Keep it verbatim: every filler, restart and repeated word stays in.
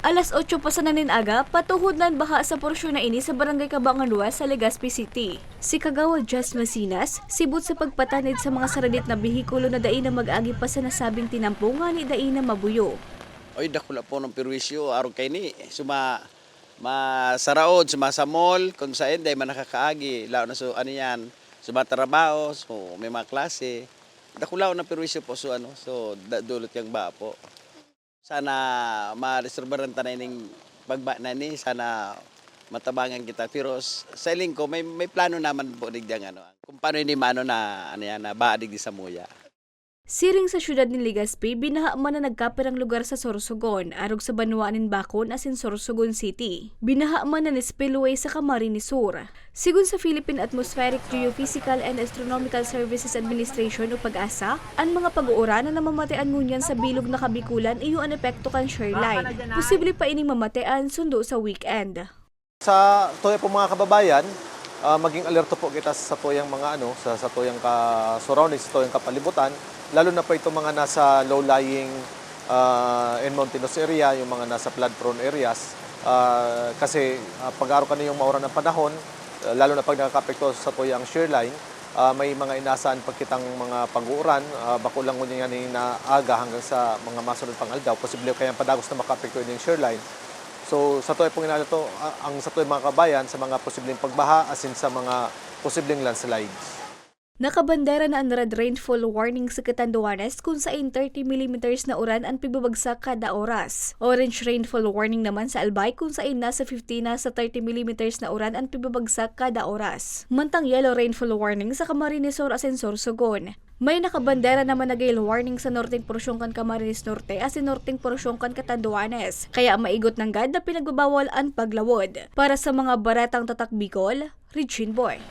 Alas otso pa sana nin aga, patuhod na an baha sa porsyon na ini sa Barangay Cabangan West sa Legazpi City. Si Kagawad Jazz Masinas, sibot sa pagpatanid sa mga saradit na behikulo na dai na mag-agi pa sa nasabing tinampo ngani dai na mabuyo. Ay, dakula po ng perwisyo, arog kaini. Suma, masaraod, suma sa mall, kung saan, dahil man nakakaagi, lao na so, ano yan, sumatrabaho, so, may mga klase. Dakula na perwisyo po, so, ano, so, da- dulot yung ba po. Sana ma-resolbaran ta na ining pagba na ni, sana matabangan kita. Pero s- sa iling ko, may, may plano naman po digdi ang ano, kung paano ini maano na, ano yan, na ba digdi sa muya. Siring sa siyudad nin Legazpi, binaha man na nagkapirang lugar sa Sorsogon, arog sa banwaan nin Bacon asin Sorsogon City. Binaha man na nin spillway sa Camarines Sur. Sigon sa Philippine Atmospheric, Geophysical and Astronomical Services Administration o PAGASA, an mga pag-uuran na namamatean ngunyan sa bilog na Kabikulan iyo an epekto kan shear line. Posible pa ining mamatean sundo sa weekend. Sa tuya po mga kababayan, ah, maging alerto po kita sa tuyang mga ano, sa, sa tuyang ka surroundings, sa tuyang kapalibutan, lalo na po itong mga nasa low-lying ah, and mountainous area, yung mga nasa flood-prone areas. Ah, kasi ah, pag araw kaniyong mauran ang panahon, ah, lalo na pag nakakapekto sa tuyang shear line, ah, may mga inaasahan pa kitang mga pag-uuran, ah, bako lang ngunyan na aga hanggang sa mga masunod pang aldaw, posible kaya padagos na makapekto ining shear line. So, sa tuya pong inaano to, ah, ang sa tuya mga kabayan, sa mga posibleng pagbaha, asin sa mga posibleng landslides. Nakabandera na an red rainfall warning sa Catanduanes, kun sain thirty millimeters na uran an pigbabagsak kada oras. Orange rainfall warning naman sa Albay, kun sain nasa fifty na sa thirty millimeters na uran an pigbabagsak kada oras. Mantang yellow rainfall warning sa Camarines Sur asin Sorsogon. May nakabandera naman na gale warning sa norteng porsyon kan Camarines Norte asin norteng porsyon kan Catanduanes, kaya maigot nanggad na pinagbabawal an paglawod. Para sa mga baretang Tatak Bicol, Regine Boy.